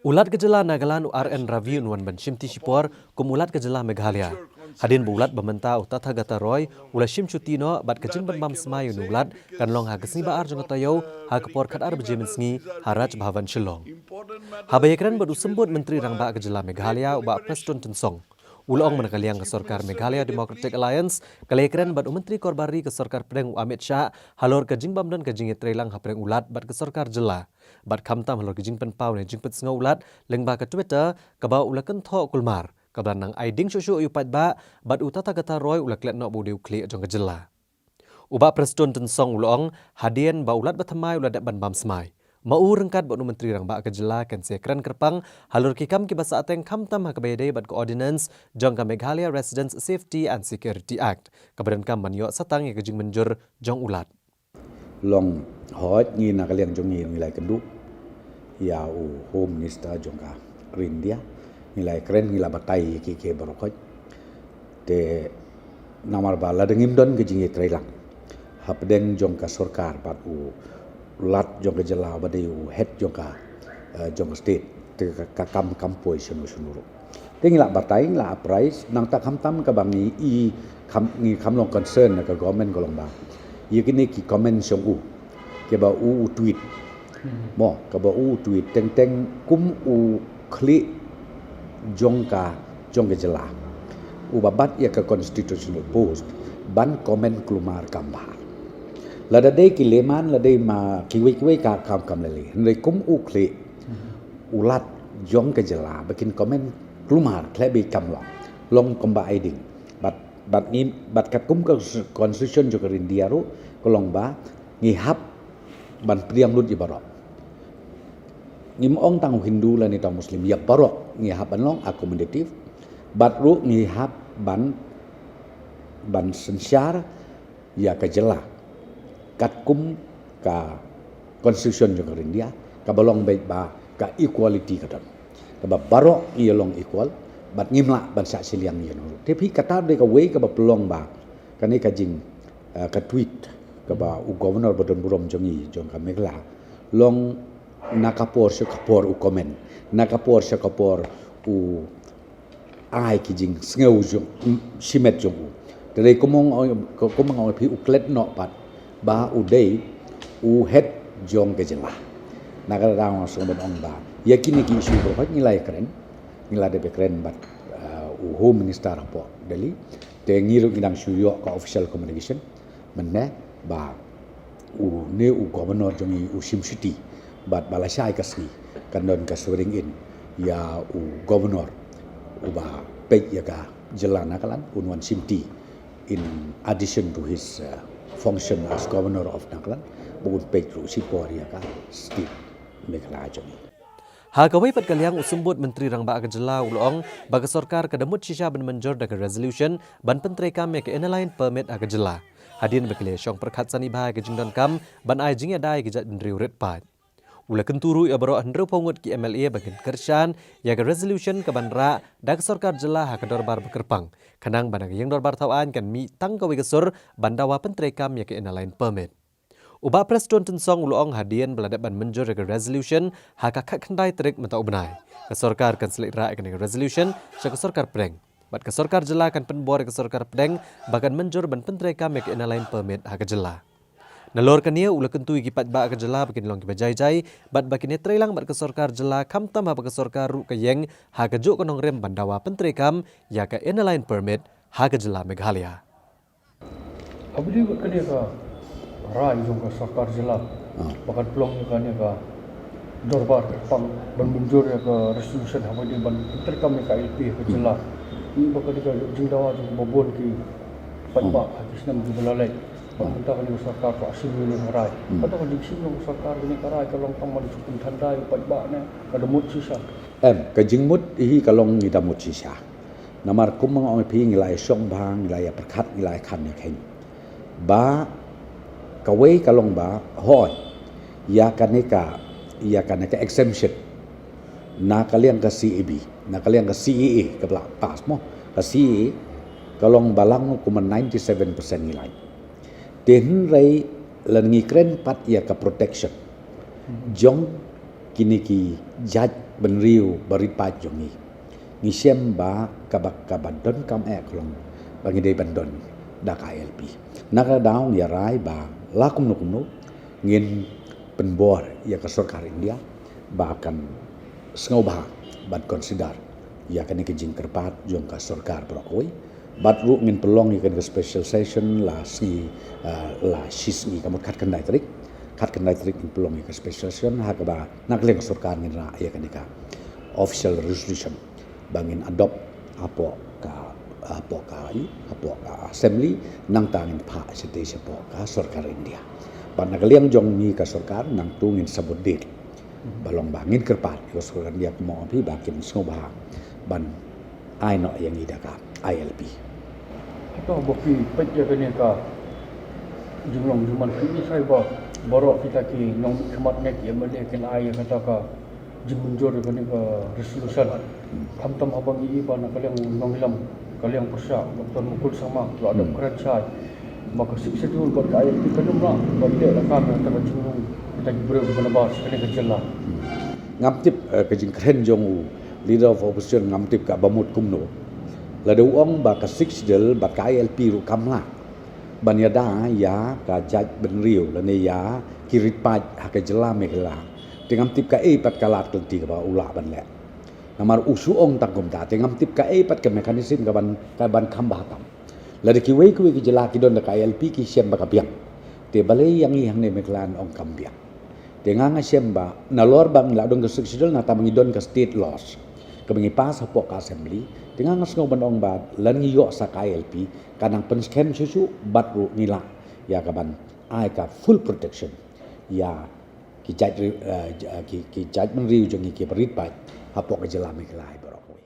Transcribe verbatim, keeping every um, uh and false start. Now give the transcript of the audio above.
U Lat ka jylla Nagaland u R N Ravi un wan ban shimti shipor kum u Lat ka jylla Meghalaya. Hadien ba u Lat ba mynta u Tathagata Roy u la shim shuti noh bad ka jingpynbam smai ïa une u Lat kan long ha ka sngi ba ar jong ka taïew ha ka por khatar baje mynsngi ha Raj Bhavan Shillong. Haba ïakren bad u Symbud Myntri Rangbah ka jylla Meghalaya u Bah Prestone Tynsong, u la ong ba na ka liang ka sorkar Meghalaya Democratic Alliance ka la ïakren bad u Myntri Korbar Ri ka sorkar pdeng u Amit Shah halor ka jingbym don ka jingïatreilang hapdeng u Lat bad ka sorkar jylla. Bad khamtam halor ka jingpynpaw ne jingpynsngew u Lat lyngba ka Twitter kaba u la kynthoh kulmar, kaba la nang ai ding shuh shuh ïa u paidbah, bad u Tathagata Roy u la klet noh ba u dei u khlieh jong ka jylla. U Bah Prestone Tynsong u la ong, hadien ba u Lat ba thymmai u la dep ban bam smai, ma u ryngkat bad u Myntri Rangbah ka jylla kan sa kren kyrpang halor ki kam kiba sahteng khamtam ha kaba ïadei bad ka ordinance jong ka Meghalaya Residents Safety and Security Act, kaba donkam ban ïoh satang ïa ka jingmynjur jong u Lat. Long hoi ngi na ka liang jong ngi ngi la ïakynduh ïa u Home Minister jong ka ri India. Ngi la ïakren, ngi la batai ïa ki ki baroh hoi. Te namar ba lada ngim don ka jingïatreilang hapdeng jong ka sorkar bad u Lat jong ka jylla ba dei u head jong ka, eh, jong ka state, te ka, ka kam kam poi shano shano ruh. Te ngi la batai, ngi la apprise, nangta khamtam kaba ngi i kham, ngi kham long concern na ka government ka long ba ïa kine ki comment jong u, kiba u, u tweet. Mo, kaba u, u tweet teng teng kum u khlieh jong ka, jong ka jylla, uba bat ïa ka constitutional post ban comment kulmar kam bha. Lada dei ki layman, lada dei ma kiwei kiwei ka kam kam lei lei. Hynrei kum u khlieh u Lat jong ka jylla ba kin comment kulmar, khlem bad kam long, long kumba ai ding. Bad, bad ngi, bad katkum ka constitution jong ka ri India ruh ka long ba ngi hap ban pdiang lut ïa baroh. Ngim ong tang u Hindu lane tang u Muslim, ïa baroh ngi hap ban long accommodative. Bad ruh ngi hap ban, ban synshar ïa ka jylla katkum ka constitution jong ka ri India, kaba long beit ba ka equality ka don, kaba baroh ngi long equal, bad ngim lah ban shah shiliang ïano ruh. Te phi, kata dei kawei kaba pynlong ba kane ka jing, eh, ka tweet kaba u governor ba don burom jong ngi jong ka Meghalaya long na ka por sha ka por u comment, na ka por sha ka por u ai ki jingsngew jong, mm, shimet jong u. Te dei kumba nga ong, kumba nga ong phi, u klet noh pat ba u dei u head jong ka jylla. Na kata daw nga sngewbha ban ong ba ïa kine ki issue baroh ngi la ïakren, ngi la dep ïakren bad, eh, u Home Minister hapoh Delhi. Te ngi ruh ngi dang shu ïoh ka official communication mynne ba une u governor jong ngi u shim shuti, bad ba lashai ka sngi kan don ka swearing in ïa u governor uba peit ïa ka jylla Nagaland, un wan shimti in addition to his, uh, function as governor of Nagaland, ba un peit ruh shipor ïa ka state Meghalaya jong ngi. Ha kawei pat ka liang, u Symbud Myntri Rangbah ka jylla u la ong ba ka sorkar ka da mut shisha ban mynjur da ka resolution ban pyntreikam ïa ka Inner Line Permit ha ka jylla, hadien ba ki la shong pyrkhat sani bha ïa ka jingdonkam ban ai jingïada ïa ki jaitbynriew rit paid. U la kyntu ruh ïa baroh hynriewphew ngut ki M L A ba kin kyrshan ïa ka resolution kaban rah da ka sorkar jylla ha ka dorbar ba kyrpang, khnang ba na ka ïing dorbar thaw aiñ kan mih tang kawei ka sur ban dawa pyntreikam ïa ka Inner Line Permit. U Bah Prestone Tynsong u la ong, hadien ba la dep ban mynjur ïa ka resolution ha ka khatkhyndai tarik mynta u bnai, ka sorkar kan sa leit rah ïa kane ka resolution sha ka sorkar pdeng, bad ka sorkar jylla kan pynbor ïa ka sorkar pdeng ba kan mynjur ban pyntreikam ïa ka Inner Line Permit ha ka jylla. Nalor kane u la kyntu ïa ki paidbah ka jylla ba kin long kiba jai jai bad ba kin ïatreilang bad ka sorkar jylla, khamtam haba ka sorkar ruh ka ïeng ha kajuh ka nongrim ban dawa pyntreikam ïa ka Inner Line Permit ha ka jylla Meghalaya. Haba ïadei bad kane ka rai jong ka sorkar jylla, ah, ba kan pynlong ïa kane ka dorbar kyrpang ban mynjur ïa ka resolution haba ïadei ban pyntreikam ïa ka I L P ha ka, hmm, jylla. Ngi ba ka dei ka jingdawa jong kiba bun ki paidbah, hmm, ha ki snem kiba la leit. Bad, hmm, mynta kane ka sorkar ka shim ïa kane ka rai. Hmm. Ka dei ka jingshim jong ka sorkar kane ka rai ka long tang ban shu pynthymmai ïa u paidbah ne ka da mut shisha? Em, ka jingmut hi ka long ngi da mut shisha. Namar kumba nga ong ïa phi, ngi la ïa shong bha, ngi la ïa pyrkhat, ngi la ïa khan ïa kheiñ. Ba kawei ka long ba, hooid, ïa kane ka, ïa kane ka exemption na ka liang ka C A B, na ka liang ka C A A kaba la pass mo, ka C A A ka long ba lang kumba ninety-seven percent ngi la ïoh. Te hynrei lada ngi kren pat ïa ka protection jong kine ki jait bynriew ba rit paid jong ngi. Ngi shem ba kaba, kaba donkam eh ka long ba ngi dei ban don da ka I L P. Na kata ka daw ngi ïa rai ba la kumno kumno ngin pynbor ïa ka sorkar India ba kan sngewbha ban consider ïa kane ka jingkyrpad jong ka sorkar baroh kawei. Bad ruh ngin pynlong ïa kane ka special session la sngi, eh, la shi sngi, ka mut khatkhyndai tarik. Khatkhyndai tarik ngin pynlong ïa ka special session ha kaba na ka liang ka sorkar ngin rah ïa kane ka official resolution ba ngin adopt hapoh ka, hapoh ka, hapoh ka assembly, nangta ngin phah shatei shapoh ka sorkar India. Bad na ka liang jong ngi ka sorkar nangta ngin sabut date ba long ba ngin kyrpad ïa ka sorkar India, kumno phi ba kin sngewbha ban ai noh ïa ngi da ka I L P. Hato ba phi peit ïa kane ka jinglong jingman, phi i shai ba baroh kita ki nongmihkhmat ne ki M L A kin ai ïa kata ka jingmynjur ïa kane ka resolution? Khamtam haba ngi i ba na ka liang nongïalam ka liang pyrshah, Doctor Mukul Sangma, la dep kren shai ba ka Sixth Schedule bad ka I L P kan ym lah ban leh lakam ïa kata ka jinglong kita ki briew kiba na bar sha kane ka jylla. Ngam tip, eh, ka jingkren jong u Leader of Opposition, ngam tip ka ba mut kumno. Lada u ong ba ka Sixth Schedule bad ka I L P ruh kam lah ban ïada ïa ka jaitbynriew lane ïa ki rit paid ha ka jylla Meghalaya, te ngam tip kaei pat ka lad ka lynti kaba u lah ban leh. Namar u shu ong tang kumta, te ngam tip kaei pat ka mechanism ka ban, ka ban kham bha tam. Lada kiwei kiwei ki jylla ki don da ka I L P ki shem ba ka biang, te balei ïa ngi hangne Meghalaya ong kam biang? Te nga nga shem ba nalor ba ngi la don ka Sixth Schedule, nangta ba ngi don ka state laws kaba ngi pass hapoh ka assembly, te nga nga sngew ban ong ba lada ngi ïoh sa ka I L P kan nang pynskhem shuh shuh bad ruh ngi lah ïa ka ban ai ka full protection ïa ki jait ri-, eh, j-, eh, ki, ki jaitbynriew jong ngi kiba rit paid hapoh ka jylla Meghalaya baroh kawei.